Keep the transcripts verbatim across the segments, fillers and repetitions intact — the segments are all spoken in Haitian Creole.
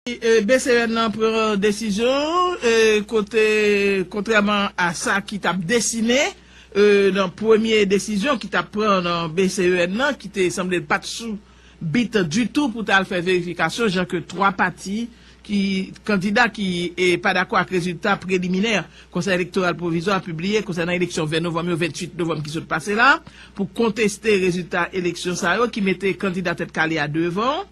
E, B C E N nan pran desizyon, e, kote, kontrèman a sa ki t ap desine, e, nan premye desizyon ki t ap pran nan B C E N nan, ki te sanble l pa t sou bit ditou pou t al fè verifikasyon, jan ke twa pati ki, kandida ki, e, pa dakò ak rezilta preliminè Konsèy Elektoral Pwovizwa pibliye konsènan eleksyon ven novanm yo, venntuit novanm ki sot pase la, pou konteste rezilta eleksyon sa yo, ki mete kandida Tèt Kale a devan.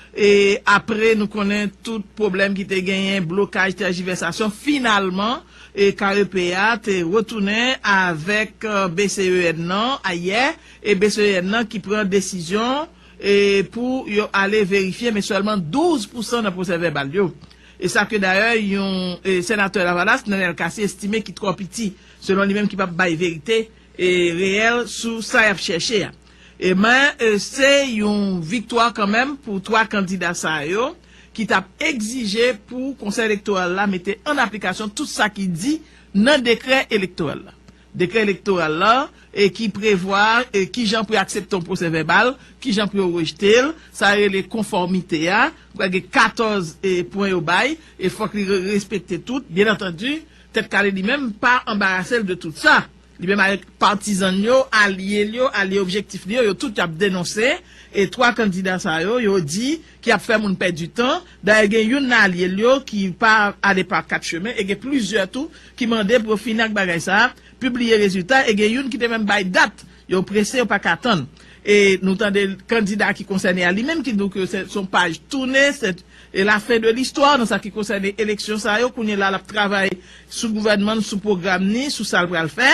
E apre, nou konnen tout pwoblèm ki te genyen, blokaj, tèjivèsasyon, finalman, e K E P a te retounen avèk, e, B C E N nan ayè, e B C E N nan ki pran desizyon, e pou yo ale verifye, men sèlman douz pousan nan pwosè vèbal yo. E sa ke dayè yon, e, senatè Lavalas, Nenel Cassy, estime ki twò piti, selon li menm, ki p ap bay verite, e, reyèl sou sa y ap chèche a. E men, e, se yon viktwa kanmenm pou twa kandida sa yo ki t ap egzije pou Konsèy Elektoral la mete an aplikasyon tout sa ki di nan dekrè elektoral la. Dekrè elektoral la, e ki prevwa, e kijan pou y aksepte yon pwosè vèbal, kijan pou yo rejte l, sa yo rele konfòmite a, gen katòz, e, pwen yo bay, e fòk li re-, respekte tout. Byen antandi, Tèt Kale li menm pa anbarase l de tout sa. Li menm avèk patizan l yo, alye l yo, alye objektif li yo, yo tout ap denonse, e twa kandida sa yo, yo di ki ap fè moun pèdi tan. Dayè, gen youn nan alye l yo ki pa ale pa kat chemen, e gen plizyè tou ki mande pou yo fini ak bagay sa a, pibliye rezilta, e gen youn ki te menm bay dat, yo prese, yo pa ka tann. E nou tande kandida ki konsène a li menm ki di w ke se, se yon paj tounen, se, e la fin de l'histoire nan sa ki konsène eleksyon sa yo. Kounye la, l ap travay sou gouvènman l, sou pwogram li, sou sa l pral fè.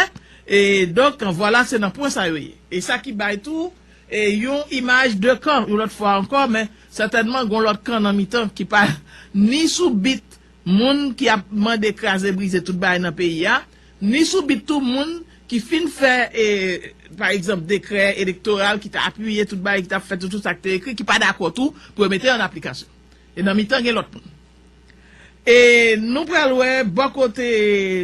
E donk, vwala, se nan pwen sa yo ye. E sa ki bay tou, e yon imaj de kan, yon lòt fwa ankò, men sètènman, gon lòt kan nan mitan ki pa ni sou bit moun ki ap mande kraze brize tout bagay nan peyi a, ni sou bit tou moun ki fin fè, e, pa egzanp, dekrè elektoral ki ta apiye tout bagay, ki ta fè tout, tout sa ki te ekri, ki pa dakò tou pou yo mete an aplikasyon. E nan mitan, gen lòt moun. E nou pral wè bò kote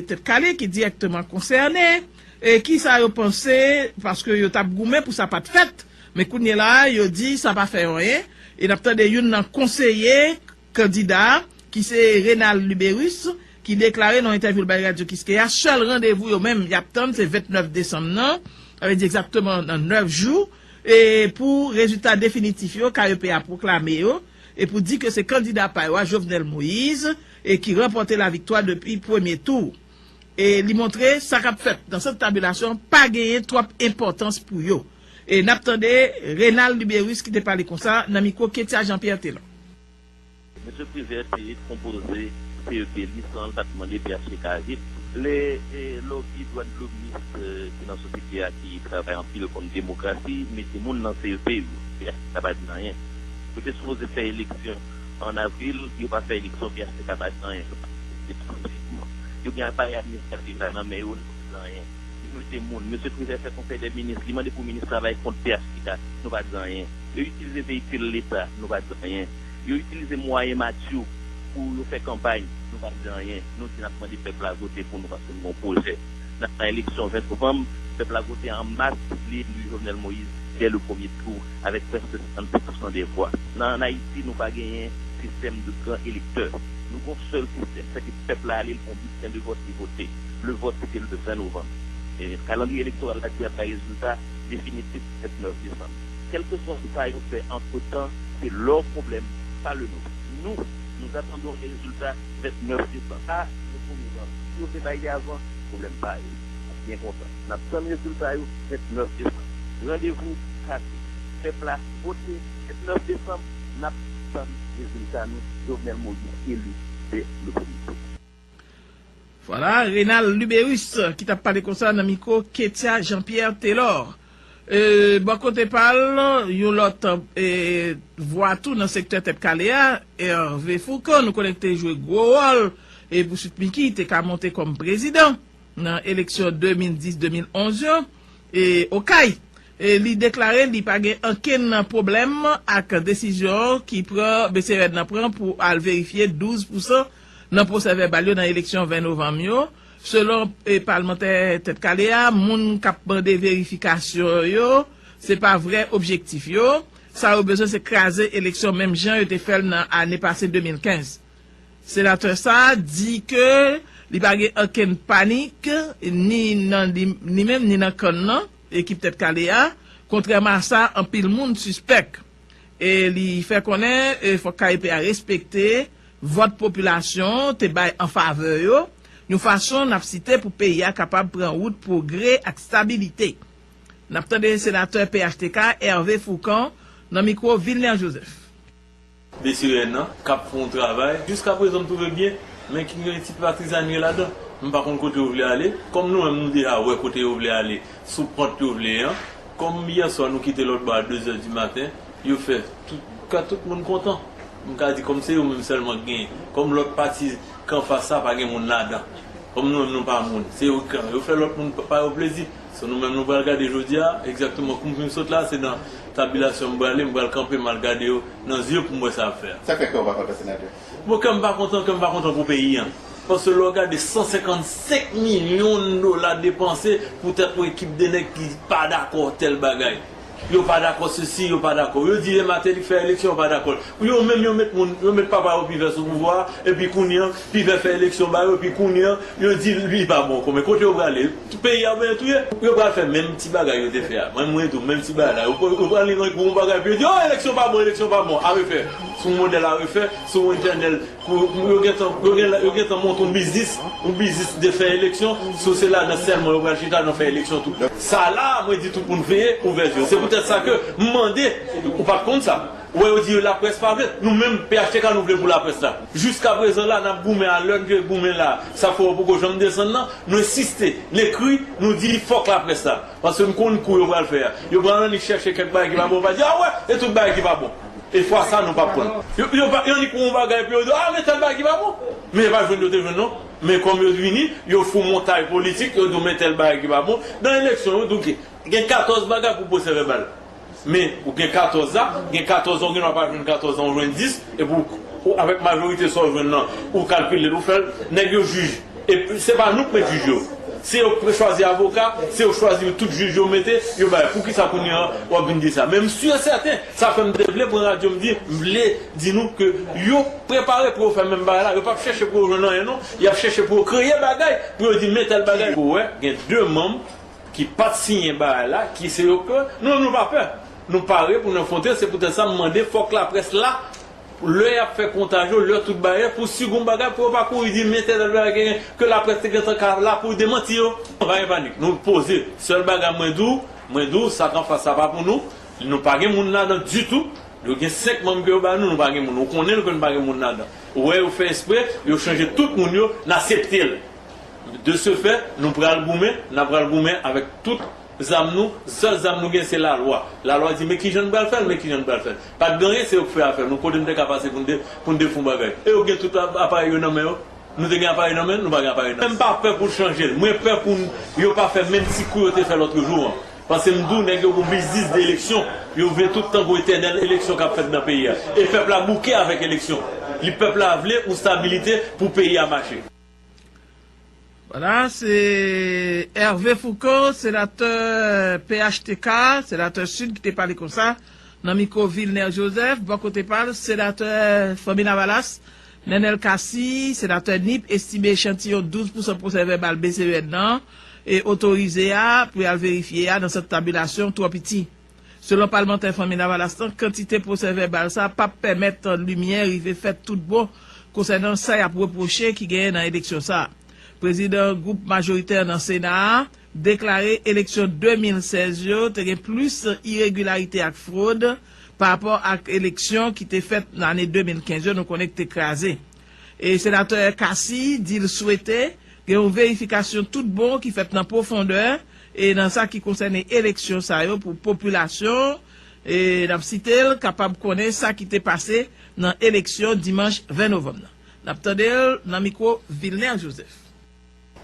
Tèt Kale ki dirèkteman konsène, e ki sa yo panse, paske yo t ap goumen pou sa pa t fèt, men kounye la a, yo di sa pa fè anyen. E n ap tande youn nan konseye kandida a, ki se Renald Lubérus, ki deklare nan yon entèvyou l bay Radyo Kiskeya, sèl randevou yo menm y ap tann se vennèf desanm nan, sa vle di egzakteman nan nèf jou, e pou rezilta definitif yo, K E P a pwoklame yo, e pou di ke se kandida pa yo a, Jovenel Moïse, e ki ranpòte laviktwa depi premye tou. E li montre sa k ap fèt nan sant tabilasyon pa genyen twòp enpòtans pou yo. E n ap tande Renald Lubérus ki te pale konsa nan mikwo Ketia Jean Pierre Telor. Mesye Privert te konpoze C E P li san l pa t mande P H T K a vit. Lè, e, lòbi dwadlommis, e, ki nan sosyete a ki travay anpil kont demokrasi mete moun nan C E P yo, P H T K pa di anyen. Yo te sipoze fè eleksyon an avril, yo pa fè eleksyon, P H T K pa di anyen. Yo gen aparèy administratif la nan men yo, nou pa di anyen. Yo mete moun, mesye Privert fè konsèy dè minis, li mande pou minis travay kont P H T K, nou pa di anyen. Yo itilize veyikil leta, nou pa di anyen. Yo itilize mwayen matyou pou yo fè kanpay, nou pa di anyen. Nou di n ap mande pèp la vote pou nou paske nou gen yon pwojè. N ap nan eleksyon ven novanm, pèp la vote an mas, li eli Jovenel Moïse dès le premier tour avèk prèske sèsanndis pousan dè vwa. Nan, ann Ayiti, nou pa genyen sistèm de gran elektè. Nou gen yon sèl sistèm, se ke pèp la ale, l pran biten de vòt, li vote. Le vote, se te le ven novanm. E kalandriye elektoral la di ap bay rezilta definitif vennèf desanm. Kèlkeswa sa yo fè antretan, se lè pwoblèm, pa le nôtre. Nous, nous attendons les résultats vennèf desanm. A, yo premye jan. Si yo vle bay li avan, pwoblèm pa yo. N ap byen kontan. N ap tann rezilta yo vennèf desanm. Randevou kase. Pèp la vote vennèf desanm. N ap tann rezilta nou. Jovenel Moïse eli dès le premier tour. Vwala, Renald Lubérus ki t ap pale konsa nan mikwo Ketia Jean Pierre Telor. E, bò kote pa l, yon lòt, e, vwa tou nan sektè Tèt Kale a, Hervé Fourcand, nou konnen ki te jwe gwo wòl, e pou Sweet Micky te ka monte kòm prezidan nan eleksyon de mil dis, de mil onz yo, e Okay. E li deklare li pa gen ankenn pwoblèm ak desizyon ki pran, B C E N nan pran pou al verifye douz pousan nan pwosè vèbal yo nan eleksyon ven novanm yo. Selon, e, palmantè Tèt Kale a, moun k ap mande verifikasyon yo, se pa vrè objektif yo. Sa yo bezwen se kraze eleksyon menm jan yo te fè l nan ane pase de mil kenz. Senatè sa a di ke li pa gen okenn panik ni nan li, ni menm ni nan kann nan, ekip Tèt Kale a, kontrèman a sa anpil moun sispèk. E li fè konnen e fòk K E P a respekte vòt popilasyon te bay an favè yo, yon fason n ap site pou peyi a kapab pran wout pwogrè ak stabilite. N ap tande senatè P H T K Hervé Fourcand nan mikwo Vilner Joseph. Desirèn nan k ap fè yon travay. Jiskaprezan m twouve byen, men ki gen ti patizanye ladan. M pa konn kote yo vle ale. Kòm nou menm nou deja wè kote yo vle ale, sou pant yo vle an. Kòm yèswa nou kite lòt bò a de zè di maten, yo fè tout, ka tout moun kontan. M ka di kòm se yo menm sèlman k genyen. Kòm lòt pati k anfas sa pa gen moun ladan. Kòm nou menm nou pa moun, se yo k, yo fè lòt moun pa yo plezi. So nou menm nou pral gade jodi a, egzakteman kote m sot la, se nan tabilasyon m prale, m pral kanpe, m al gade yo nan zye pou m wè sa y ap fè a. Sa k fè kè w pa kontan, senatè? Bon, kè m pa kontan, kè m pa kontan pou peyi a. Paske lè w gade san senkannsenk milyon dola depanse poutèt yon ekip de nèg ki pa dakò tèl bagay. Yo pa dakò sesi, yo pa dakò. Yo di e Martelly k fè eleksyon, yo pa dakò. Yo menm yo met moun, yo met papa yo pi vè sou pouvwa a, epi kounye a, pi vè fè eleksyon ba yo, epi kounye a, yo di li pa bon ankò. Men kote yo prale? Peyi a oubyen tou ye? Yo pral fè menm ti bagay yo te fè a. Mwen, mwen tou, menm ti bagay la. Yo pral, yo pral li nan yon bagay, epi yo di, o, eleksyon pa bon, eleksyon pa bon. A refè. Sou modèl a refè, sou entènèl. Pou, pou yo gentan, yo gen, yo gentan monte yon biznis, yon biznis de fè eleksyon, sou se ladan sèlman yo pral chita nan fè eleksyon tou. Sa la, mwen di tout moun veye, ouvè zye w. Se poutèt sa ke m mande, ou pa t konn sa. Ou wè yo di laprès pa vle, nou menm P H T K nou vle pou laprès la. Jiskaprezan la, n ap goumen a lè n vle goumen la, sa fè yo poko janm desann nan, nou ensiste, n ekri, nou di fòk laprès la. Paske n konn kou yo pral fè a. Yo pral annik chèche kèk bagay ki pa bon, yo pral di, a wè, e tout bagay ki pa bon. E fwa sa nou p ap pran. Yo, yo pa, yo annik wè yon bagay epi yo di, a, men tèl bagay ki pa bon. Men e pa jwenn yo te jwenn non. Men kòm yo vini, yo fè yon montay politik, yo di w men tèl bagay ki pa bon. Nan eleksyon, yo di w gen, gen katòz bagay pou pwosè vèbal. Men, ou gen katòz la, gen katòz la, ou gen dwa pa jwenn katòz la, ou jwenn dis, epi w, ou, avèk majorite sa w jwenn nan, ou kalkile l, ou fè l, nèg yo jij. E se pa nou k met jij yo. Se yo k chwazi avoka, se yo k chwazi tout jij yo mete, yo bay. Poukisa kounye a w ap vin di sa? Men m si e sèten, sa fè m te vle pran radyo m di, m vle di nou ke yo prepare pou yo fè menm bagay la. Yo p ap chèche pou yo jwenn anyen non. Y ap chèche pou yo kreye bagay, pou yo di men tèl bagay. Ou wè, gen de manm ki pa t siyen bagay la, ki se yo ke nou menm nou pa pè. Nou pare pou n afwonte, se poutèt sa m mande fòk laprès la, lè y ap fè kontaj yo, lè tout bagay, pou si gon bagay pou yo pa kouri di men tèl bagay genyen, ke laprès te gentan ka la pou demanti yo. Pa gen panik, nou poze. Sèl bagay mwen di w, mwen di w, sa k anfas sa pa pou nou, nou pa gen moun ladan ditou, yo gen senk manm ke yo ba nou, nou pa gen moun, ou konnen l ke nou pa gen moun ladan. Ou wè yo fè espre, yo chanje tout moun yo, n asepte l. De ce fait, nou pral goumen, n ap pral goumen avèk tout zam nou, sèl zam nou gen se lalwa. Lalwa di men kijan n pral fè l, men kijan n pral fè l. Pa t gen anyen, se yo k fè afè nou, kote n te ka pase pou n de, pou n defè yon bagay. E yo gen tout ap, aparèy yo nan men yo? Nou te gen aparèy nan men n? Nou pa gen aparèy nan men n. Men m pa pè pou l chanje l. Mwen pè pou n, yo pa fè menm ti kou yo te fè lòt jou an. Paske m di w nèg yo gon biznis de eleksyon, yo vle tout tankou etènèl eleksyon k ap fèt nan peyi a. E pèp la bouke avèk eleksyon. Li pèp la vle yon stabilite pou peyi a mache. Vwala, se Hervé Foucault, senatè P H T K, senatè Sid ki te pale konsa nan mikwo Vilner Joseph. Bò kote pa l, senatè Fanmi Lavalas, Nenel Cassy, senatè Nip, estime echantiyon douz pousan pwosè vèbal B C E N nan e otorize a pou y al verifye a nan sant tabilasyon twò piti. Selon palmantè Fanmi Lavalas lan, kantite pwosè vèbal sa p ap pèmèt limyè rive fèt tout bon konsènan sa y ap repwoche ki genyen nan eleksyon sa. Prezidan gwoup majoritè nan Sena a deklare eleksyon de mil sèz yo te gen plis iregilarite ak fwod pa rapò ak eleksyon ki te fèt nan ane de mil kenz yo, nou konnen ki te kraze. E senatè Cassy di l swete gen yon verifikasyon tout bon ki fèt nan pwofondè e nan sa ki konsène eleksyon sa yo pou popilasyon, e n ap site l, kapab konnen sa ki te pase nan eleksyon dimanch ven novanm nan. N ap tande l nan mikwo Vilner Joseph.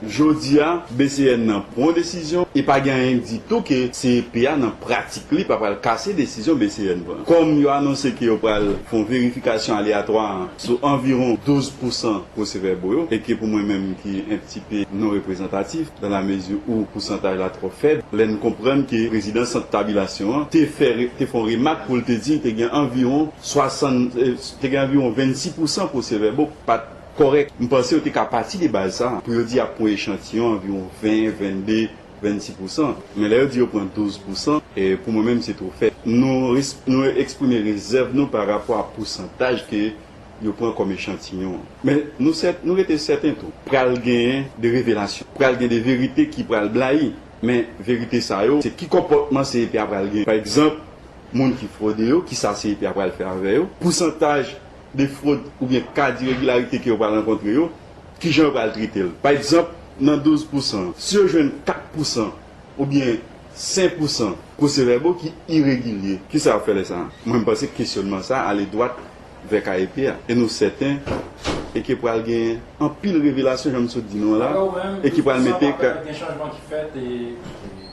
Jodi a, B C N nan pran yon desizyon e pa gen anyen k di tou ke C E P a nan pratik li pa pral kase desizyon B C N pran. Kòm yo anonse ke yo pral fè yon verifikasyon aleyatwa sou anviwon douz pousan pwosevèbo yo, e ke pou mwen menm ki en pti pe non reprezantatif, dans la mesure où pousantaj la twò fèb, lè n konprann ke prezidan sant tabilasyon an te fè, te fè yon remak pou l te di te gen anviwon swasann, eh, te gen anviwon vennsis pousan pwosevèbo k pa t kòrèk. M panse yo te ka pati de baz sa a pou yo di y ap pran echantiyon anviwon ven, vennde, vennsis pousan. Men lè yo di yo pran douz pousan, e pou mwen menm se twò fèb. Nou res-, nou eksprime rezèv nou pa rapò a pousantaj ke yo pran kòm echantiyon an. Men nou sèt-, nou rete sèten tou, pral genyen de revelasyon, pral gen de verite ki pral blayi. Men verite sa yo, se ki konpòtman C E P a pral gen. Pa egzanp, moun ki fwode yo, kisa C E P a pral fè avè yo? Pousantaj de fwod oubyen ka diregilarite ke yo pral rankontre yo, kijan yo pral trete l? Pa egzanp, nan douz pousan, si yo jwenn kat pousan oubyen senk pousan pwosevèbo ki iregilye, kisa y ap fè lè sa a? Mwen, m panse kesyònman sa a ale dwat vè K E P a. E nou sèten e ke pral gen anpil revelasyon, jan m sot di nou an la, e ki pral mete ka- Gen chanjman ki fèt e,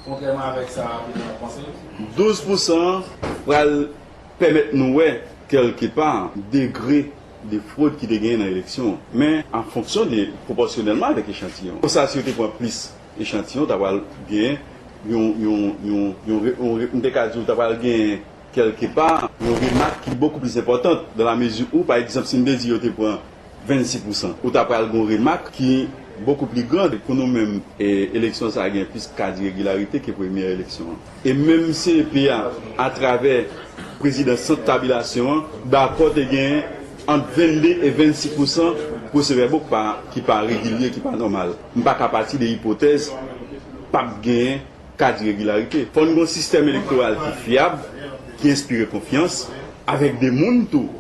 kontrèman avèk sa prezidan an panse. Douz pousan pral pèmèt nou wè, kèlkepa, degre de fwod ki te genyen nan eleksyon an. Men, an fonksyon de, pwopòsyonèlman avèk echantiyon. Konsa, si yo te pran plis echantiyon, ta pral gen yon, yon, yon, yon, re- yon re- m te ka di w, ta pral gen kèlkepa yon remak ki bokou plis enpòtan, dans la mesure où, pa egzanp, si m te di yo te pran vennsis pousan, ou ta pral gen yon remak ki bokou pli gran. Pou nou menm, e, eleksyon sa a gen plis ka diregilarite ke premyè eleksyon an. E menm C E P a, atravè prezidan sant tabilasyon an, dakò te gen ant vennde e vennsis pousan pwosevèbo ki pa, ki pa regilye, ki pa nòmal. M pa ka pati de ipotèz p ap genyen ka diregilarite. Fò n gen yon sistèm elektoral ki fyab, ki enspire konfyans, avèk de moun tou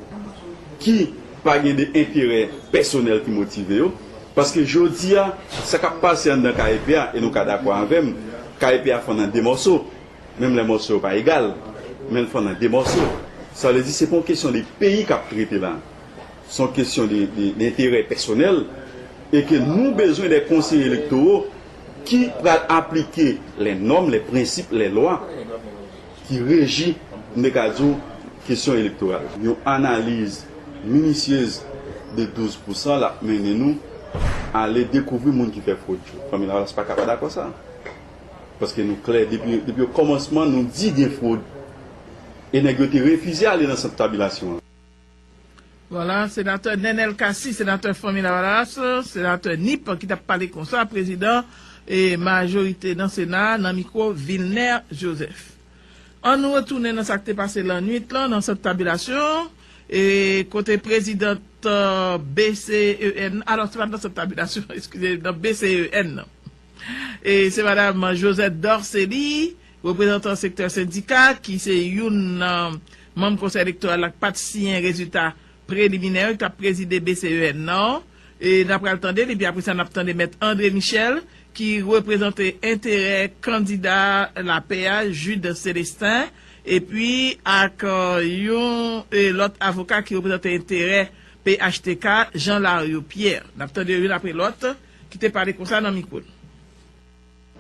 ki pa gen de enterè pèsonèl ki motive yo. Paske jodi a, sa k ap pase anndan K E P a, e nou ka dakò avè m, K E P a fè nan de mòso. Menm lè mòso yo pa egal, men l fè nan de mòso. Sa vle di, se pa yon kesyon de peyi k ap trete la. Se yon kesyon de, de, denterè pèsonèl e ke nou bezwen de konseye elektoro ki pral aplike les normes, les principes, les lois ki reji, m te ka di w, kesyon elektoral. Yon analiz minisyez de douz pousan l ap mennen nou ale dekouvri moun ki fè fwod yo. Fanmi Lavalas pa ka pa dakò sa. Paske nou klè, depi, depi okòmansman, nou di gen fwod. E nèg yo te refize ale nan sant tabilasyon an. Vwala, senatè Nenel Cassy, senatè Fanmi Lavalas, senatè Nip, ki t ap pale konsa, prezidan e majorite nan Sena, nan mikwo Vilner Joseph. An nou retounen nan sa k te pase lannwit lan, nan sant tabilasyon, e kote prezidant, euh, B C E N, alò, se pa t nan sant tabilasyon, eskize, nan B C E N nan. E se madam Josette Dorcely, reprezantan sektè sendika, ki se youn nan manm konsèy elektoral la k pa t siyen rezilta preliminè yo, ki t ap prezide B C E N nan. E n ap pral tande l, epi apre sa, n ap tande mèt André Michel, ki reprezante enterè kandida Lapè a, Jude Célestin, epi ak, euh, yon, e, lòt avoka ki reprezante enterè P H T K, Jean Lariot Pierre. N ap tande yo youn apre lòt, ki te pale konsa nan mikwo n.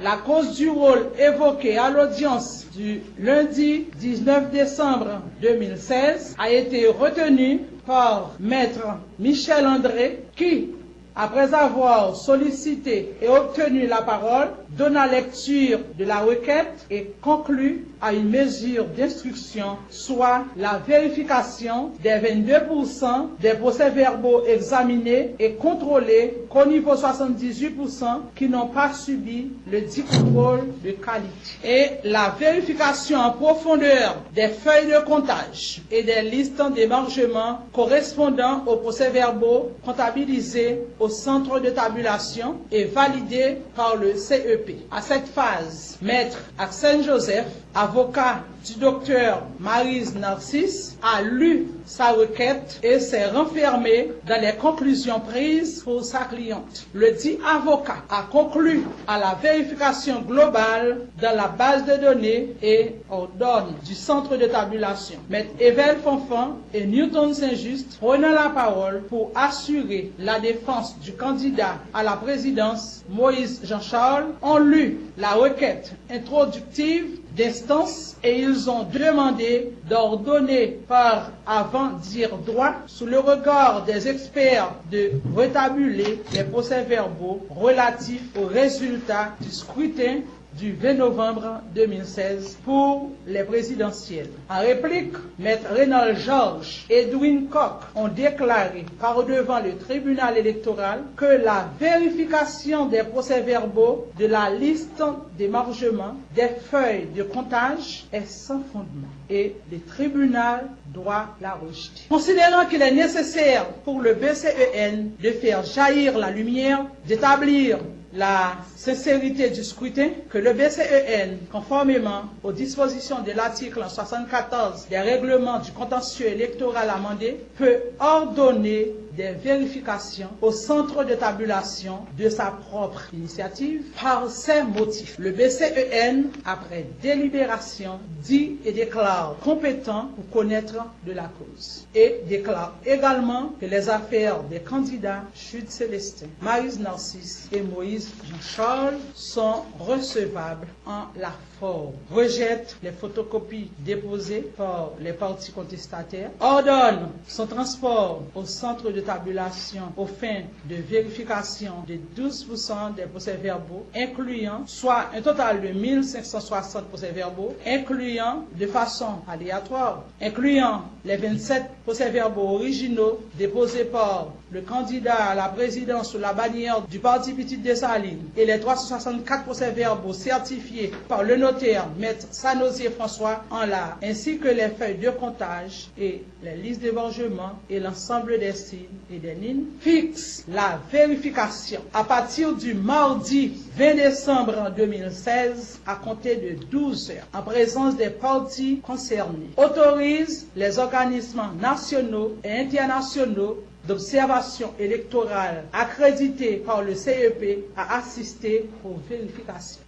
La cause du rôle évoqué à l'audience du lundi dix-neuf décembre deux mille seize a été retenue par Maître Michel André qui, après avoir sollicité et obtenu la parole, donna lecture de la requête et conclut à une mesure d'instruction, soit la vérification des vingt-deux pour cent des procès-verbaux examinés et contrôlés, qu'au niveau soixante-dix-huit pour cent qui n'ont pas subi le dit contrôle de qualité. Et la vérification en profondeur des feuilles de comptage et des listes d'émargement correspondant aux procès-verbaux comptabilisés au centre de tabulation et validés par le C E P. À cette phase, Maître Axène Joseph, avocat du docteur Maryse Narcisse, a lu sa requête et s'est renfermé dans les conclusions prises pour sa cliente. Le dit avocat a conclu à la vérification globale dans la base de données et ordonne du centre de tabulation. Maître Evel Fanfan et Newton Saint-Juste prenant la parole pour assurer la défense du candidat à la présidence, Moïse Jean-Charles, ont lu la requête introductive d'instance et ils ont demandé d'ordonner par avant-dire droit, sous le regard des experts, de retabuler les procès-verbaux relatifs aux résultats du scrutin du vingt novembre deux mille seize pour les présidentielles. En réplique, Maître Rénald Georges et Edwin Coq ont déclaré par devant le tribunal électoral que la vérification des procès-verbaux, de la liste d'émargement, des feuilles de comptage est sans fondement et le tribunal doit la rejeter. Considérant qu'il est nécessaire pour le B C E N de faire jaillir la lumière, d'établir la sincérité du scrutin, que le B C E N, conformément aux dispositions de l'article soixante-quatorze des règlements du contentieux électoral amendé, peut ordonner des vérifications au centre de tabulation de sa propre initiative par ces motifs. Le B C E N, après délibération, dit et déclare compétent pour connaître de la cause et déclare également que les affaires des candidats Jude Célestin, Maryse Narcisse et Moïse Jean-Charles sont recevables en la forme, rejette les photocopies déposées par les parties contestataires, ordonne son transport au centre de tabulation aux fins de vérification de douze pour cent des procès-verbaux, incluant soit un total de mille cinq cent soixante procès-verbaux, incluant de façon aléatoire, incluant les vingt-sept procès-verbaux originaux déposés par le candidat à la présidence sous la bannière du Parti Pitit Desalin et les trois cent soixante-quatre procès-verbaux certifiés par le notaire Maître Sanosier François en la, ainsi que les feuilles de comptage et les listes d'hébergement et l'ensemble des signes et des nines, fixe la vérification à partir du mardi vingt décembre deux mille seize à compter de douze heures en présence des parties concernées, autorise les organismes nationaux et internationaux d'observation électorale accrédités par le C E P à assister aux vérifications.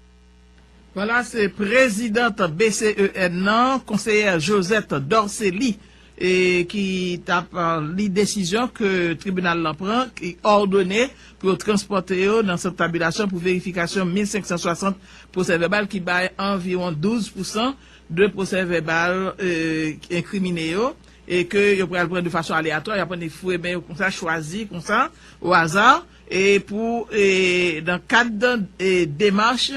Vwala, se prezidant B C E N nan, konseyè Josette Dorcely, e ki t ap li desizyon ke tribinal lan pran, ki òdone pou yo transpòte yo nan sant tabilasyon pou verifikasyon mil senk san swasant pwosè vèbal, ki bay anviwon douz pousan de pwosè vèbal enkrimine yo, e ke yo pral pran de fason aleyatwa, y ap annik foure men yo konsa, chwazi konsa, o aza, e pou, e, nan kad, e, demach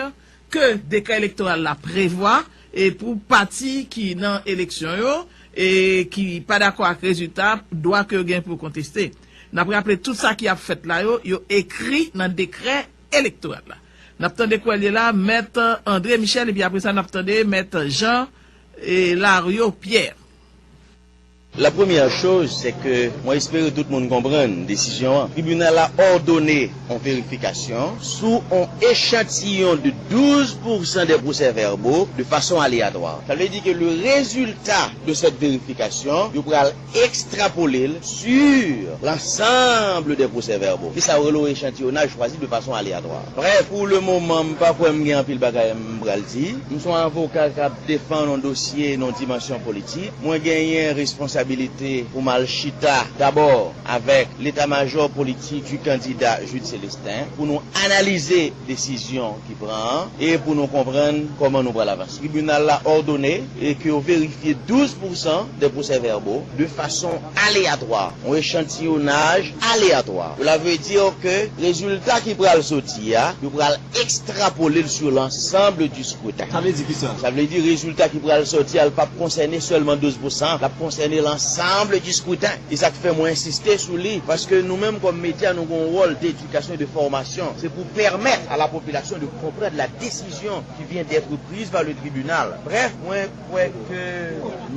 ke dekrè elektoral la prevwa, e pou pati ki nan eleksyon yo, e ki pa dakò ak rezilta, dwa ke yo gen pou yo konteste. N ap raple, tout sa ki ap fèt la yo, yo ekri nan dekrè elektoral la. N ap tande kwè l ye la, Mèt André Michel, epi apre sa, n ap tande Mèt Jean, e, Lario Pierre. La première chose, c'est que mwen espere tout moun konprann desizyon an. Tribinal la òdone yon verifikasyon sou yon echantiyon de douz pousan des procès-verbaux de façon aléatoire. Sa vle di ke le résultat de cette vérification, yo pral ekstrapole l sur l'ensemble des procès-verbaux. Se sa yo rele yon echantiyonaj chwazi de fason aleyatwa. Bref, pou le moman, m pa kwè m gen anpil bagay m pral di. M se yon avoka k ap defann yon dosye nan yon dimansyon politik. Mwen genyen responsabilite pou m al chita dabò avèk leta majò politik du kandida Jude Célestin pou nou analize desizyon ki pran an e pou nou konprann kòman nou pral avanse. Tribinal la òdone e ke yo verifye douz pousan des procès-verbaux de fason aleyatwa, yon echantiyonaj aleyatwa. Cela veut dire que rezilta ki pral soti a, yo pral ekstrapole l sur l'ensemble du scrutin. Sa vle di kisa? Sa vle di rezilta ki pral soti a, l p ap konsène sèlman douz pousan, l ap konsène l'ensemble du scrutin. E sa k fè mwen ensiste sou li, paske nou menm kòm medya, nou gen yon wòl d'edikasyon e de fòmasyon. Se pou pèmèt a la popilasyon de konprann la desizyon ki vyen d'être prise par le tribinal. Bref, mwen kwè ke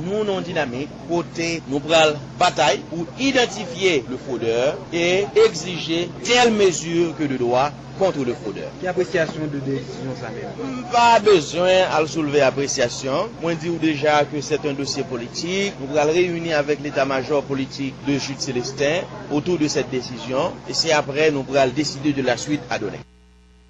nou nan yon dinamik kote nou pral batay pou idantifye le fraudeur e egzije telle mesure que de droit contre le fraudeur. Ki apresyasyon w de desizyon sa menm? M pa bezwen al soulve apresyasyon. Mwen di w deja ke c'est un dossier politique. Nou pral reyini avèk leta majò politik de Jude Célestin autour de cette décision. E se apre nou pral deside de la suite à donner.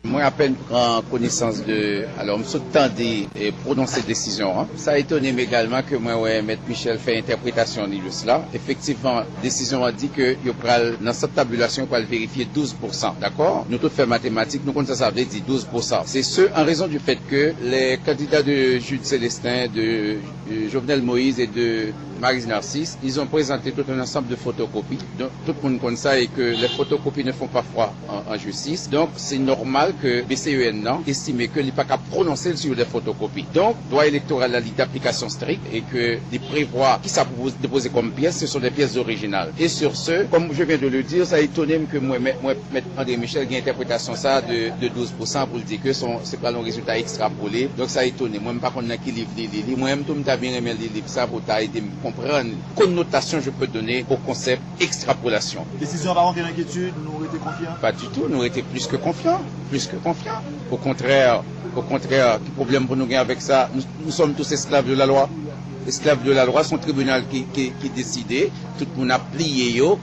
Mwen apèn pran konesans de, alò, m sot tande e pwononse desizyon an. Sa etone m egalman ke mwen wè Mèt Michel fè entèpretasyon li de sila. Efektivman, desizyon an di ke yo pral, nan sant tabilasyon, yo pral verifye douz pousan, dakò? Nou tout fè matematik, nou konn sa sa vle di douz pousan. Se ce, en raison du fait que les candidats de Jude Célestin, de euh, Jovenel Moïse et de Maryse Narcisse, ils ont présenté tout un ensemble de photocopies. Donc, tout le monde connaît ça et que les photocopies ne font pas foi en, en justice. Donc, c'est normal que B C E N nan estime que li pa ka pwononse l sou des photocopies. Donc, dwa elektoral la, li d'application stricte et que li prevwa ki sa pou depoze kòm pyès, ce sont des pièces originales. Et sur ce, comme je viens de le dire, sa etone m ke mwen, mwen, mwen Mèt André Michel gen entèpretasyon sa a de, de douz pousan pou l di ke se yon, se pral yon rezilta ekstrapole. Donk sa etone mwen, m pa konn nan ki liv li li li. Mwen menm tou, m ta byen renmen li liv sa pou ta ede m konprann connotation je peux donner au concept extrapolation. Desizyon an pa montre enkyetid, nou rete konfyan? Pas du tout, nou rete plis ke konfyan, plis ke konfyan. Au contraire, au contraire, ki pwoblèm pou nou gen avèk sa? Nous, nous sommes tous esclaves de la loi. Esclaves de la loi, se yon tribinal ki, ki, ki deside, tout moun ap pliye yo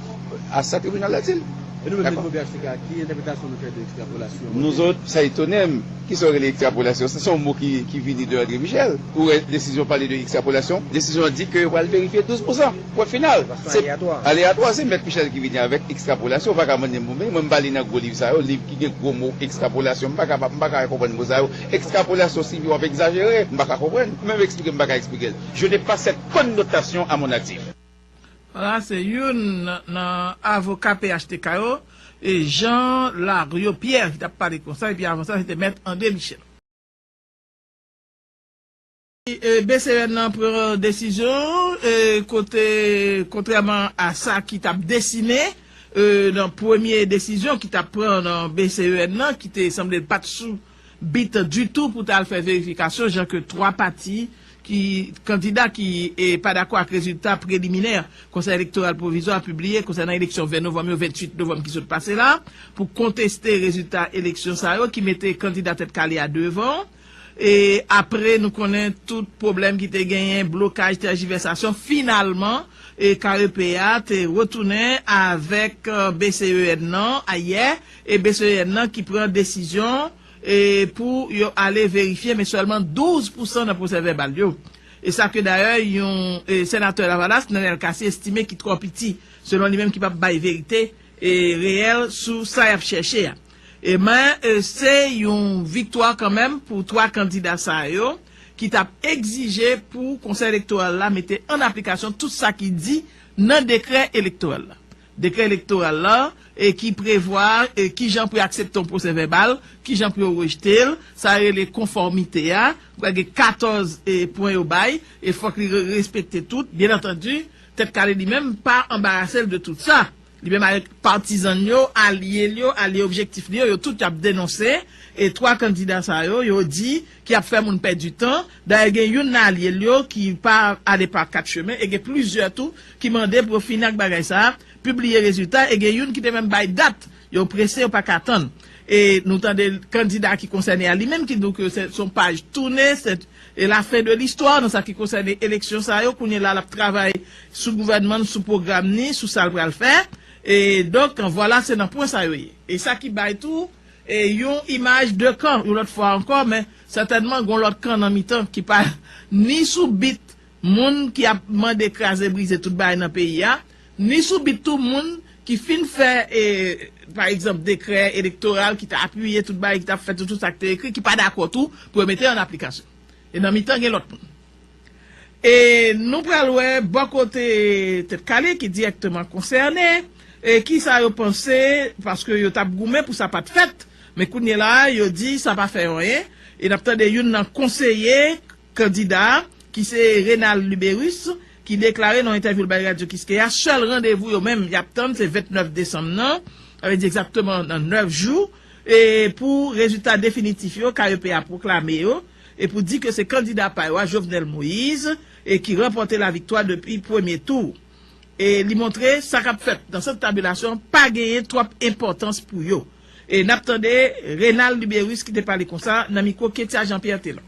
a sa tribinal la di l. E nou menm, dakò? Mouvman B H T K, ki entèpretasyon nou fè de ekstrapolasyon? Nou zòt, sa etone m. Kisa w rele ekstrapolasyon? Se, se yon mo ki, ki vini de André Michel. Ou wè desizyon pale de ekstrapolasyon? Desizyon an di ke yo pral verifye douz pousan. Pwen final. Se aleyatwa. Aleyatwa, se Mèt Michel ki vini avèk ekstrapolasyon. Ou pa ka mande m pou mwen, mwen m pa li nan gwo liv sa yo, liv ki gen gwo mo ekstrapolasyon. M pa ka, m pa ka konprann mo sa yo. Ekstrapolasyon, si w ap egzajere, m pa ka konprann. Menm eksplike, m pa ka eksplike l. Je n'ai pas cette connotation à mon actif. Vwala, se youn nan, nan avoka P H T K yo, e Jean Lariot Pierre ki t ap pale konsa, epi avan sa, se te Mèt André Michel. E, B C E N nan pran desizyon, e, kote, kontrèman a sa ki t ap desine, e, nan premye desizyon ki t ap pran nan B C E N nan, ki te sanble l pa t sou bit ditou pou ta al fè verifikasyon, jan ke twa pati ki, kandida ki, e, pa dakò ak rezilta preliminè Konsèy Elektoral Pwovizwa pibliye konsènan eleksyon ven novanm yo, venntuit novanm ki sot pase la, pou konteste rezilta eleksyon sa yo, ki mete kandida Tèt Kale a devan. E apre, nou konnen tout pwoblèm ki te genyen, blokaj, tèjivèsasyon, finalman, e K E P a te retounen avèk, e, B C E N nan ayè, e B C E N nan ki pran desizyon, e pou yo ale verifye, men sèlman douz pousan nan pwosè vèbal yo. E sa ke dayè yon, e, senatè Lavalas, Nenel Cassy, estime ki twò piti, selon li menm, ki p ap bay verite, e, reyèl sou sa y ap chèche a. E men, e, se yon viktwa kanmenm pou twa kandida sa yo ki t ap egzije pou Konsèy Elektoral la mete an aplikasyon tout sa ki di nan dekrè elektoral la. Dekrè elektoral la, e ki prevwa, e kijan pou y aksepte yon pwosè vèbal, kijan pou yo rejte l, sa yo rele konfòmite a, pral gen katòz, e, pwen yo bay, e fòk li re-, respekte tout. Byen antandi, Tèt Kale li menm pa anbarase l de tout sa. Li menm avèk patizan l yo, alye l yo, alye objektif li yo, yo tout y ap denonse, e twa kandida sa yo, yo di ki ap fè moun pèdi tan. Dayè, gen youn nan alye l yo ki pa ale pa kat chemen, e gen plizyè tou ki mande pou yo fini ak bagay sa a, pibliye rezilta, e gen youn ki te menm bay dat, yo prese, yo pa ka tann. E nou tande kandida ki konsène a li menm ki di w ke se, se yon paj tounen, se, e la fen de listwa nan sa ki konsène eleksyon sa yo. Kounye la, l ap travay sou gouvènman l, sou pwogram ni, sou sa l pral fè. E donk, vwala, se nan pwen sa yo ye. E sa ki bay tou, e yon imaj de kan, yon lòt fwa ankò, men sètènman, gon lòt kan nan mitan ki pa ni sou bit moun ki ap mande kraze brize tout bagay nan peyi a, ni sou bit tou moun ki fin fè, e, pa egzanp, dekrè elektoral ki ta apiye tout bagay, ki ta fè tout, tout sa ki te ekri, ki pa dakò tou pou yo mete an aplikasyon. E nan mitan, gen lòt moun. E nou pral wè bò kote Tèt Kale ki dirèkteman konsène, e kisa yo panse, paske yo t ap goumen pou sa pa t fèt, men kounye la a, yo di sa pa fè anyen. E n ap tande youn nan konseye kandida a, ki se Renald Lubérus, ki deklare nan yon entèvyou l bay Radyo Kiskeya, sèl randevou yo menm y ap tann se vennèf desanm nan, sa vle di egzakteman nan nèf jou, e pou rezilta definitif yo, K E P a pwoklame yo, e pou di ke se kandida pa yo a, Jovenel Moïse, e ki ranpòte laviktwa depi premye tou. E li montre sa k ap fèt nan sant tabilasyon pa genyen twòp enpòtans pou yo. E n ap tande Renald Lubérus ki te pale konsa nan mikwo Ketia Jean Pierre Telor.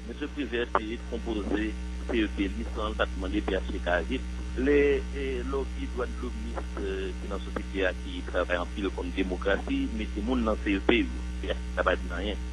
Mesye Privert te konpoze C E P li san l pa t mande P H T K a vit. Lè, e, lòbi dwadlomist, e, ki nan sosyete a ki travay anpil kont demokrasi, mete moun nan C E P yo. P H T K pa di anyen.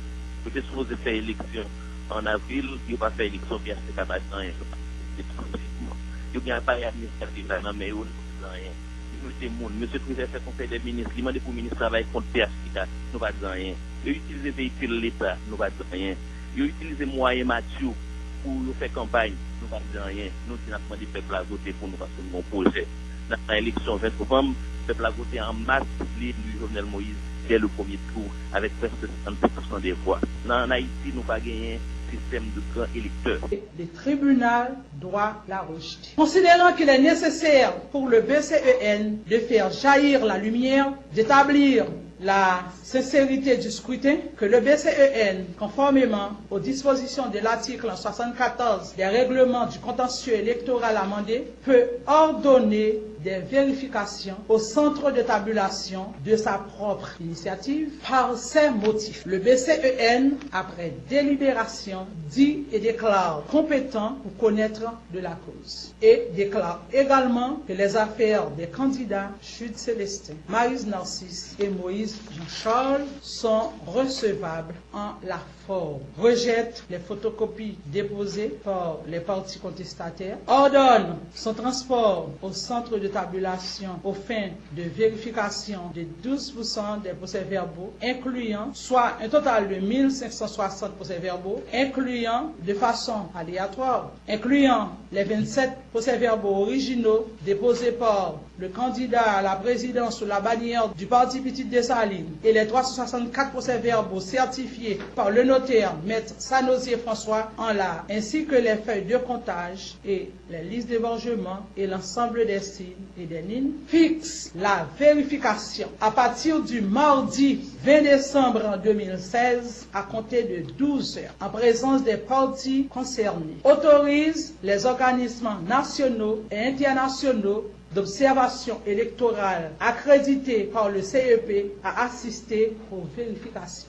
Yo te sipoze fè eleksyon an avril, yo pa fè eleksyon, P H T K pa di anyen. Yo pa di anyen. Yo gen aparèy administratif la nan men yo, yo pa di anyen. Yo mete moun, mesye Trezè fè konsèy dè minis, li mande pou minis travay kont P H T K, nou pa di anyen. Yo itilize veyikil leta, nou pa di anyen. Yo itilize mwayen matyou pou yo fè kanpay, nou pa di anyen. Nou di n ap mande pèp la vote pou nou paske nou gen yon pwojè. N ap nan eleksyon ven novanm, pèp la vote an mas, li eli Jovenel Moïse dès le premier tour avec presque soixante-dix pour cent des voix. Nan, an Ayiti, nou pa genyen sistèm de gran elektè. Le tribunal doit la rejeter. Considérant qu'il est nécessaire pour le B C E N de faire jaillir la lumière, d'établir la sincérité du scrutin, que le B C E N, conformément aux dispositions de l'article soixante-quatorze des règlements du contentieux électoral amendé, peut ordonner des vérifications au centre de tabulation de sa propre initiative par ces motifs. Le B C E N, après délibération, dit et déclare compétent pour connaître de la cause et déclare également que les affaires des candidats Jude Célestin, Maryse Narcisse et Moïse Jean-Charles sont recevables en la forme. Rejette les photocopies déposées par les parties contestataires, ordonne son transport au centre de tabulation aux fins de vérification de douze pour cent des procès-verbaux, incluant soit un total de mille cinq cent soixante procès-verbaux, incluant de façon aléatoire, incluant les vingt-sept procès-verbaux originaux déposés par le candidat à la présidence sous la bannière du Parti Petite Dessalines et les trois cent soixante-quatre procès-verbaux certifiés par le notaire Maître Sanosier François en la, ainsi que les feuilles de comptage et les listes d'hébergement et l'ensemble des signes et des nines, fixe la vérification à partir du mardi vingt décembre deux mille seize à compter de douze heures en présence des parties concernées. Autorise les organismes nationaux et internationaux d'observation électorale accrédités par le C E P à assister aux vérifications.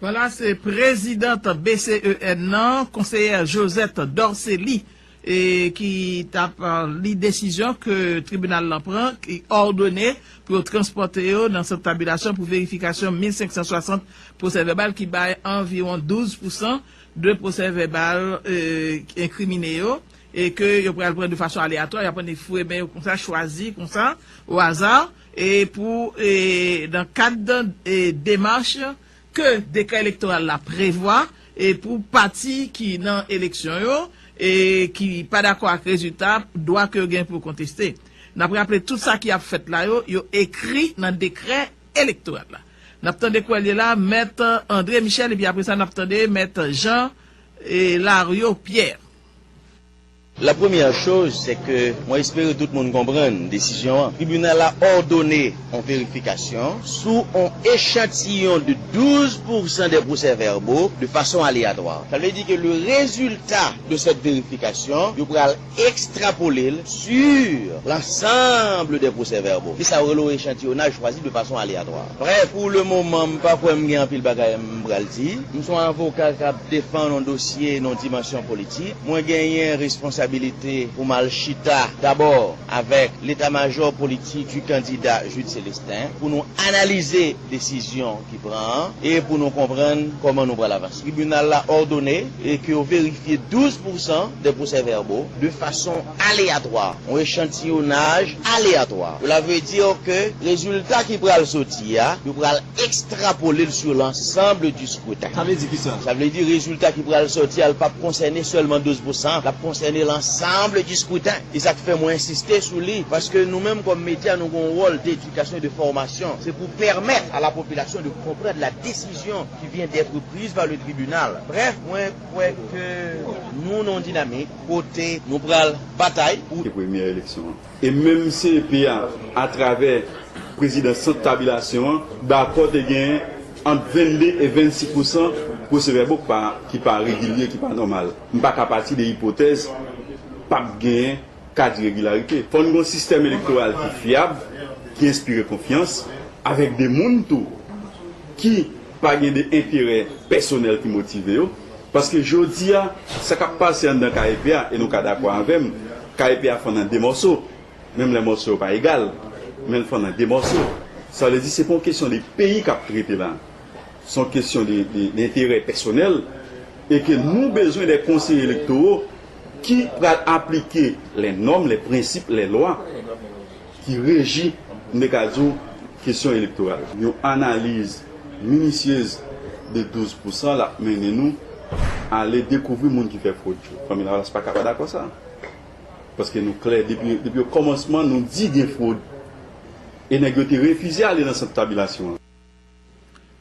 Vwala, se prezidant B C E N nan, konseyè Josette Dorcely, e ki t ap li desizyon ke tribinal lan pran, ki òdone pou yo transpòte yo nan sant tabilasyon pou verifikasyon mil senk san swasant pwosè vèbal, ki bay anviwon douz pou san de pwosè vèbal e, enkrimine yo, e ke yo pral pran de fason aleyatwa, y ap pran, foure men yo konsa, chwazi konsa, o aza, e pou, e, nan kad e, demach ke dekrè elektoral la prevwa, e pou pati ki nan eleksyon yo, e ki pa dakò ak rezilta, dwa ke yo gen pou yo konteste. N ap raple tout sa ki ap fèt la yo, yo ekri nan dekrè elektoral la. N ap tande kòlye la, Mèt André Michel, epi apre sa, n ap tande Mèt Jean e, Lario Pierre. La première chose, c'est que mwen espere tout moun konprann desizyon an. Tribinal la òdone yon verifikasyon sou yon echantiyon de douz pou san des procès-verbaux de façon aléatoire. Sa vle di ke le résultat de cette vérification, yo pral ekstrapole l sur l'ensemble des procès-verbaux. Se sa yo rele yon echantiyonaj chwazi de façon aléatoire. Bref, pou le moman, m pa kwè m gen anpil bagay m pral di. M se yon avoka k ap defann yon dosye nan yon dimansyon politik. Mwen genyen responsabilite pou m al chita dabò avèk leta majò politik du kandida Jude Célestin pou nou analize desizyon ki pran an e pou nou konprann kòman nou pral avanse. Tribinal la òdone e ke yo verifye douz pou san des procès-verbaux de façon aléatoire, yon echantiyonaj aleyatwa. Cela veut dire ke rezilta ki pral soti a, yo pral ekstrapole l sur l'ensemble du scrutin. Sa vle di kisa? Sa vle di rezilta ki pral soti a, l p ap konsène sèlman douz pou san, l ap konsène l'ensemble du scrutin. E sa k fè mwen ensiste sou li, paske nou menm kòm medya, nou gen yon wòl d'edikasyon e de fòmasyon. Se pou pèmèt à la population de comprendre la décision qui vient d'être prise par le tribunal. Bref, mwen kwè ke nou nan yon dinamik kote nou pral batay pou. Se premyè eleksyon an. E menm C E P a, atravè prezidan sant tabilasyon an, dakò te gen ant vennde e vennsis pou san pwosevèbo ki pa, ki pa regilye, ki pa nòmal. M pa ka pati de ipotèz p ap genyen ka d iregilarite. Fò n gen yon sistèm elektoral ki fyab, ki enspire konfyans, avèk de moun tou ki pa gen de enterè pèsonèl ki motive yo. Paske jodi a, sa k ap pase anndan K E P a, e nou ka dakò avè m, K E P a fann an de mòso, menm lè mòso yo pa egal, men l fann an de mòso. Sa vle di se pa yon kesyon de peyi k ap trete la. Se yon kesyon de, de, denterè pèsonèl e ke nou bezwen de konseye elektoro ki pral aplike les normes, les principes, les lois ki reji, m te ka di w, kesyon elektoral. Yon analiz minisyez de douz pousan l ap mennen nou ale dekouvri moun ki fè fwod yo. Fanmi Lavalas pa ka pa dakò sa. Paske nou klè, depi, depi okòmansman, nou di gen fwod. E nèg yo te refize ale nan sant tabilasyon an.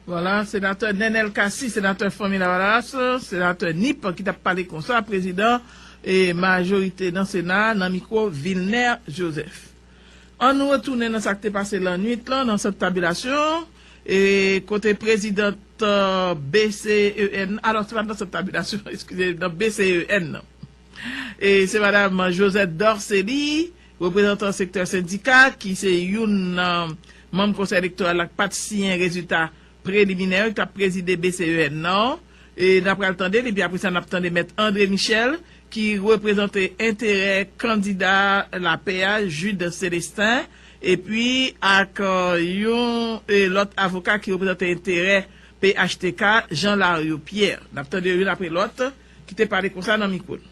Vwala, senatè Nenel Cassy, senatè Fanmi Lavalas, senatè Nip, ki t ap pale konsa, prezidan e majorite nan Sena, nan mikwo Vilner Joseph. Ann nou retounen nan sa k te pase lannwit lan, nan sant tabilasyon, e kote prezidant B C E N, alò, se pa t nan sant tabilasyon, eskize, nan B C E N nan. E se madam Josette Dorcely, reprezantan sektè sendika, ki se youn nan manm konsèy elektoral la k pa t siyen rezilta preliminè yo, ki t ap prezide B C E N nan. E n ap pral tande li, epi apre sa, n ap tande mèt André Michel, ki reprezante enterè kandida Lapè a, Jude Célestin, epi ak yon e, lòt avoka ki reprezante enterè P H T K, Jean Lariot Pierre. N ap tande yo youn apre lòt, ki te pale konsa nan mikwo n.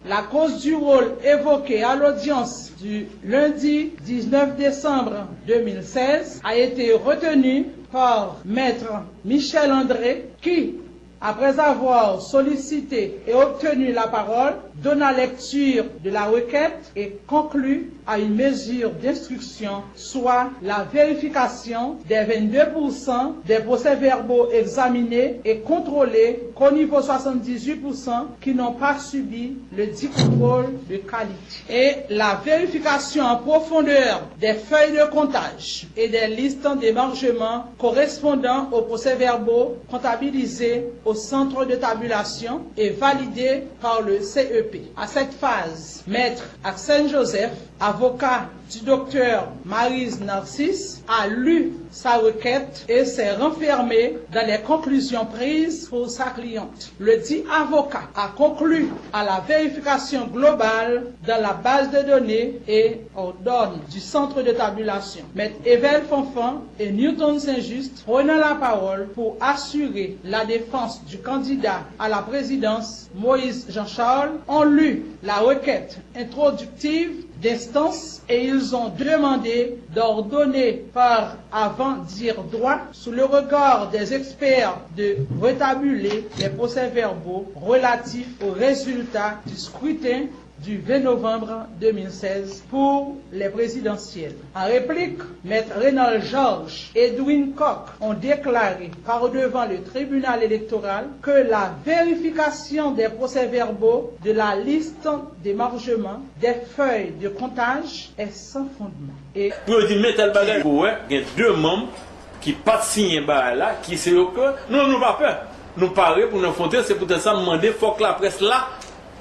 La cause du rôle évoqué à l'audience du lundi dix-neuf décembre deux mille seize a été retenue par Maître Michel André qui, après avoir sollicité et obtenu la parole, donna lecture de la requête et conclut à une mesure d'instruction, soit la vérification des vingt-deux pour cent des procès-verbaux examinés et contrôlés qu'au niveau soixante-dix-huit pour cent qui n'ont pas subi le dit contrôle de qualité et la vérification en profondeur des feuilles de comptage et des listes d'émargement correspondant aux procès-verbaux comptabilisés au centre de tabulation et validés par le C E P. À cette phase, Maître Axène Joseph, avocat du docteur Maryse Narcisse, a lu sa requête et s'est renfermé dans les conclusions prises pour sa cliente. Ledit avocat a conclu à la vérification globale dans la base de données et ordonne du centre de tabulation. Maître Evel Fanfan et Newton Saint-Juste, prenant la parole pour assurer la défense du candidat à la présidence, Moïse Jean-Charles, ont lu la requête introductive d'instance et ils ont demandé d'ordonner par avant-dire droit, sous le regard des experts, de retabuler les procès-verbaux relatifs aux résultats du scrutin du vingt novembre deux mille seize pour les présidentielles. En réplique, Maître Rénald Georges et Edwin Coq ont déclaré par devant le tribunal électoral que la vérification des procès-verbaux de la liste d'émargement des feuilles de comptage est sans fondement. Et Pou yo di men tèl bagay, ou wè, gen de manm ki pa t siyen bagay la, ki se yo ke, nou menm nou pa pè. Nou pare pou n afwonte, se poutèt sa m mande fòk laprès la,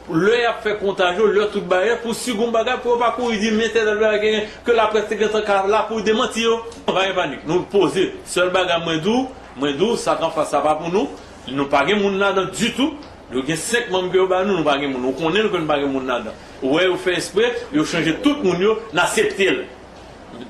lè y ap fè kontaj yo, lè tout bagay, pou si gon bagay, pou yo pa kouri di men tèl bagay genyen, ke laprès te gentan ka la pou demanti yo. Pa gen panik, nou poze. Sèl bagay mwen di w, mwen di w, sa k anfas sa pa pou nou, nou pa gen moun ladan ditou, yo gen senk manm ke yo ba nou, nou pa gen moun, ou konnen l ke nou pa gen moun ladan. Ou wè yo fè espre, yo chanje tout moun yo, n aksepte l.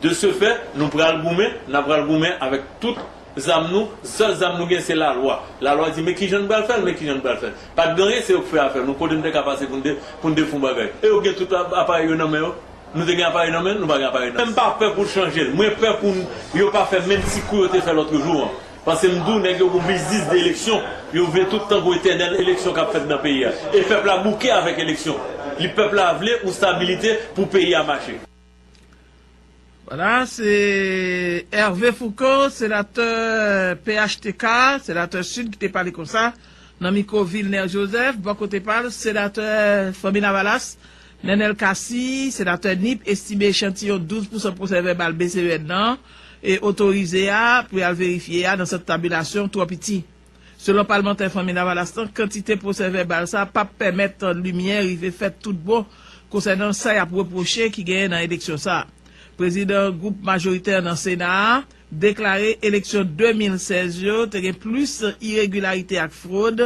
De ce fait, nou pral goumen, n ap pral goumen avèk tout zam nou, sèl zam nou gen se lalwa. Lalwa di men kijan n pral fè l, men kijan n pral fè l. Pa t gen anyen, se yo k fè afè nou, kote n te ka pase pou n de, pou n defon bagay. E yo gen tout ap, aparèy yo nan men yo. Nou te gen aparèy nan men n, nou pa gen aparèy nan men n. M pa pè pou chanje l, mwen pè pou n, yo pa fè menm ti kou yo te fè lòt jou an. Paske m di w nèg yo gon biznis de eleksyon, yo vle tout tan gon etènèl eleksyon k ap fèt nan peyi a. E pèp la bouke avèk eleksyon. Li pèp la vle yon stabilite pou peyi a mache. Vwala, se Hervé Foucault, senatè P H T K, senatè Sid ki te pale konsa nan mikwo Vilner Joseph. Bò kote pa l, senatè Fanmi Lavalas, Nenel Cassy, senatè Nip, estime echantiyon douz pousan pwosè vèbal B C E N nan e otorize a pou y al verifye a nan sant tabilasyon twò piti. Selon palmantè Fanmi Lavalas lan, kantite pwosè vèbal sa p ap pèmèt limyè rive fèt tout bon konsènan sa y ap repwoche ki genyen nan eleksyon sa. Prezidan gwoup majoritè nan Sena a deklare eleksyon de mil sèz yo te gen plis iregilarite ak fwod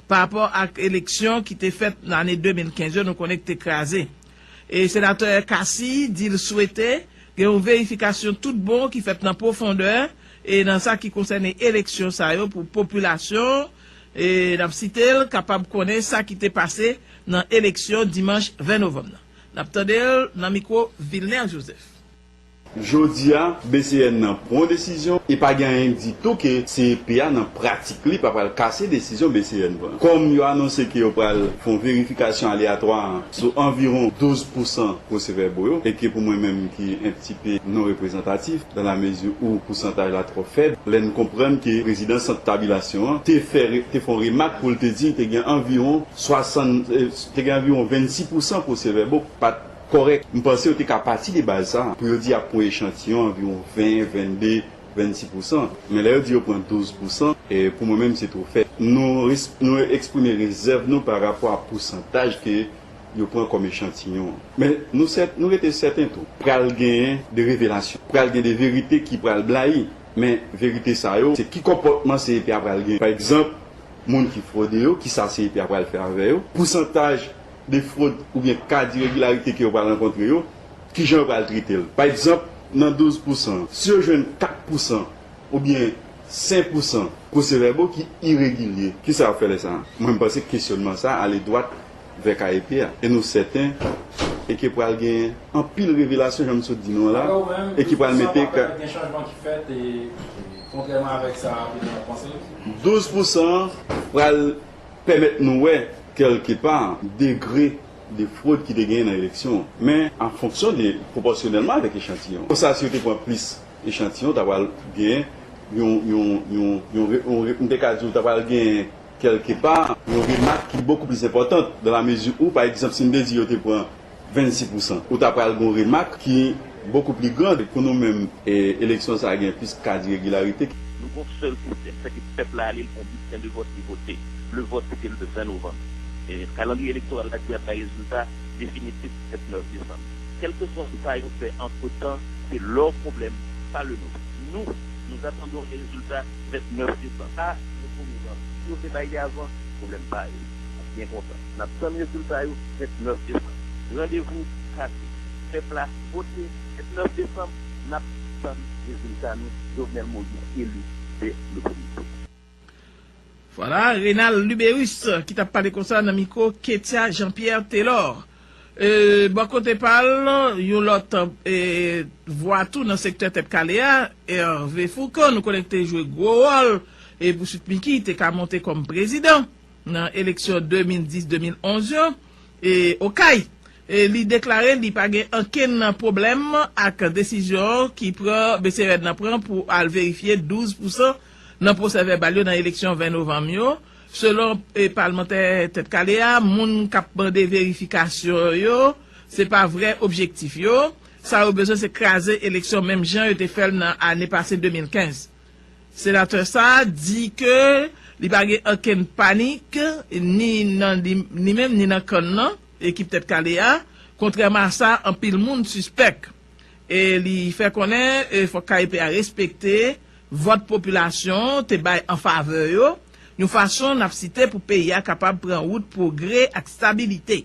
parapò ak eleksyon ki te fèt nan ane de mil kenz yo, nou konnen ki te kraze. E senatè Cassy di l swete gen yon verifikasyon tout bon ki fèt nan pwofondè E nan sa ki konsène eleksyon sa yo pou popilasyon, e n ap site l, kapab konnen sa ki te pase nan eleksyon dimanch ven novanm nan. N ap tande l nan mikwo Vilner Joseph. Jodi a, B C N nan pran yon desizyon e pa gen anyen k di tou ke C E P a nan pratik li pa pral kase desizyon B C N pran. Kòm yo anonse ke yo pral fè yon verifikasyon aleyatwa sou anviwon douz pousan pwosevèbo yo, e ke pou mwen menm ki en pti pe non reprezantatif, dans la mesure où pousantaj la twò fèb, lè n konprann ke prezidan sant tabilasyon an te fè, te fè yon remak pou l te di te gen anviwon swasann, te gen anviwon vennsis pousan pwosevèbo k pa t kòrèk. M panse yo te ka pati de baz sa a pou yo di y ap pran echantiyon anviwon ven, vennde, vennsis pousan. Men lè yo di yo pran douz pousan, e pou mwen menm se twò fèb. Nou, nou eksprime rezèv nou pa rapò a pousantaj ke yo pran kòm echantiyon an. Men nou sèt, nou rete sèten tou, pral genyen de revelasyon, pral gen de verite ki pral blayi. Men verite sa yo, se ki konpòtman C E P a pral gen. Pa egzanp, moun ki fwode yo, kisa C E P a pral fè avè yo, pousantaj de fwod oubyen ka diregilarite ke yo pral rankontre yo, kijan yo pral trete l. Pa egzanp, nan douz pousan, si yo jwenn kat pousan oubyen senk pousan pwosevèbo ki iregilye, kisa y ap fè lè sa a? Mwen, m panse kesyònman sa a ale dwat vè K E P a. E nou sèten e ke pral gen anpil revelasyon, jan m sot di nou an la, e ki pral mete ka. Douz pousan an pral pèmèt nou wè, kèlkepa, degre de fwod ki te genyen nan eleksyon an. Men, an fonksyon de, pwopòsyonèlman avèk echantiyon. Konsa, si yo te pran plis echantiyon, ta pral genyen yon, yon, yon, yon, yon, m te ka di w, ta pral genyen, kèlkepa, yon remak ki bokou plis enpòtan, dans la mesure où, pa egzanp, si m te di yo te pran vennsis pousan, ou ta pral gen yon remak ki bokou pli gran pou nou menm, e, eleksyon sa a gen plis ka diregilarite. Nou gen yon sèl kritè, se ke pèp la ale, l pran bilten de vòt, li vote. Le vote, se te le ven novanm. E, kalandriye elektoral la di ap bay rezilta definitif vennèf desanm. Kèlkeswa sa yo fè antretan, se lè pwoblèm, pa le nôtre. Nous, nous attendons les résultats vennèf desanm. Pa gen pwoblèm. Si yo te bay li avan, pwoblèm pa ye. N ap byen kontan. N ap tann rezilta yo vennèf desanm. Randevou kase. Pèp la vote vennèf desanm. N ap tann rezilta nou. Jovenel Moïse eli de le premye tou. Vwala, Renald Lubérus ki t ap pale konsa nan mikwo Ketia Jean Pierre Telor. E, bò kote pa l, yon lòt, e, vwa tou nan sektè Tèt Kale a, Hervé Fourcand, nou konnen ki te jwe gwo wòl, e pou Sweet Micky te ka monte kòm prezidan nan eleksyon de mil dis, de mil onz yo, e Okay. E li deklare li pa gen ankenn pwoblèm ak desizyon ki pran, B C E N nan pran pou al verifye douz pousan nan pwosè vèbal yo nan eleksyon ven novanm yo. Selon, e, palmantè Tèt Kale a, moun k ap mande verifikasyon yo, se pa vrè objektif yo. Sa yo bezwen se kraze eleksyon menm jan yo te fè l nan ane pase de mil kenz. Senatè sa a di ke li pa gen okenn panik, ni nan li, li menm, ni nan kann nan, ekip Tèt Kale a, kontrèman a sa anpil moun sispèk. E li fè konnen, e, fòk K E P a respekte vòt popilasyon te bay an favè yo, yon fason, n ap site, pou peyi a kapab pran wout pwogrè ak stabilite.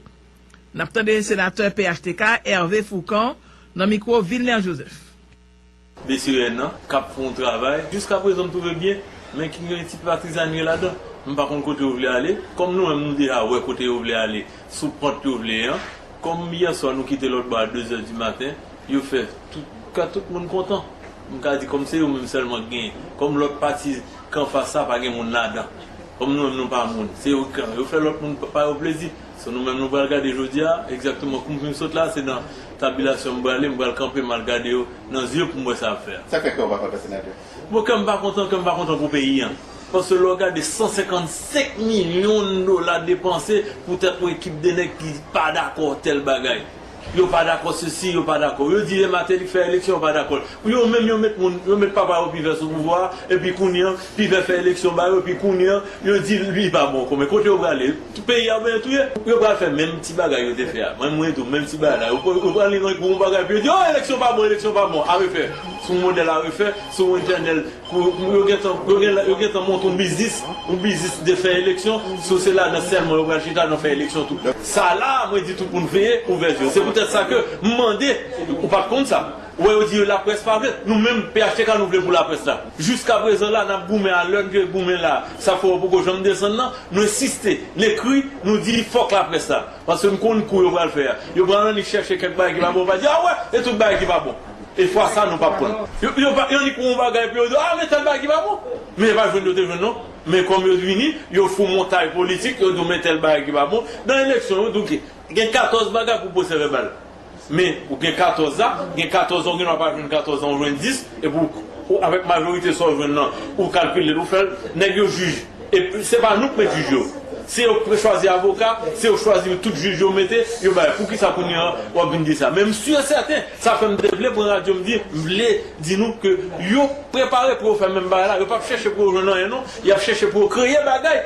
N ap tande senatè P H T K Hervé Fourcand nan mikwo Vilner Joseph. B C E N nan, k ap fè yon travay. Jiskaprezan, m twouve byen, men ki gen ti patizannye ladan. M pa konn kote yo vle ale. Kòm nou menm, nou deja wè kote yo vle ale, sou pant yo vle an. Kòm yèswa, nou kite lòt bò a de zè di maten, yo fè tout, ka tout moun kontan. M ka di kòm se yo menm sèlman k genyen. Kòm lòt pati k anfas sa pa gen moun ladan. Kòm nou menm nou pa moun, se yo k, yo fè lòt moun pa yo plezi. So nou menm nou pral gade jodi a, egzakteman kote m sot la, se nan tabilasyon m prale, m pral kanpe, m al gade yo nan zye pou m wè sa y ap fè a. Sa k fè kè w pa kontan, senatè? Bon, kè m pa kontan, kè m pa kontan pou peyi a. Paske lè w gade san senkannsenk milyon dola depanse poutèt yon ekip de nèg ki pa dakò tèl bagay. Yo pa dakò sesi, yo pa dakò. Yo di e Martelly k fè eleksyon, yo pa dakò. Yo menm, yo met moun, yo met papa yo pi vè sou pouvwa a, epi kounye a, pi vè fè eleksyon ba yo, epi kounye a, yo di li pa bon ankò. Men kote yo prale? Peyi a oubyen tou ye? Yo pral fè menm ti bagay yo te fè a. Mwen, mwen tou, menm ti bagay la. Yo, yo pral li nan pou yon bagay, epi yo di, o, eleksyon pa bon, eleksyon pa bon. A refè. Sou modèl a refè, sou entènèl. Pou, pou yo gentan, yo gen, yo gentan monte yon biznis, yon biznis de fè eleksyon, si se ladan sèlman yo pral chita nan fè eleksyon tou. Sa la, mwen di tout moun veye, ouvè zye w. Se poutèt sa ke m mande, ou pa t konn sa. Ou wè, yo di laprès pa vle. Nou menm, P H T K, nou vle pou laprès la. Jiskaprezan la, n ap goumen a lè n te goumen la. Sa fè w poko janm desann nan. Nou ensiste, n ekri, nou di fòk laprès la. Paske n konn kou yo pral fè a. Yo pral annik chèche kèk bagay ki pa bon, yo pral di, a wè, e tout bagay ki pa bon. E fwa sa, nou p ap pran. Yo, yo, pa- yo annik wè yon bagay, epi yo di, a, men tèl bagay ki pa bon. Men yo pa jwenn, yo te jwenn, non. Men kòm yo vini, yo fè montay politik, yo di w men tèl bagay ki pa bon. Nan eleksyon, yo di w ke gen katòz bagay pou pwosè vèbal. Men, ou gen katòz la, gen katòz la, ou gen dwa pa jwenn katòz la, ou jwenn dis, epi ou, ou, avèk majorite sa ou jwenn nan, ou kalkile l, ou fè l, nèg yo jij. E se pa nou k met jij yo. Se yo k chwazi avoka, se yo k chwazi tout jij yo mete, yo bay. Poukisa kounye a w ap vin di sa? Men m si e sèten, sa fè m te vle pran radyo, m di, m vle di nou ke yo prepare pou yo fè menm bagay la. Yo p ap chèche pou yo jwenn anyen, non. Y ap chèche pou yo kreye bagay.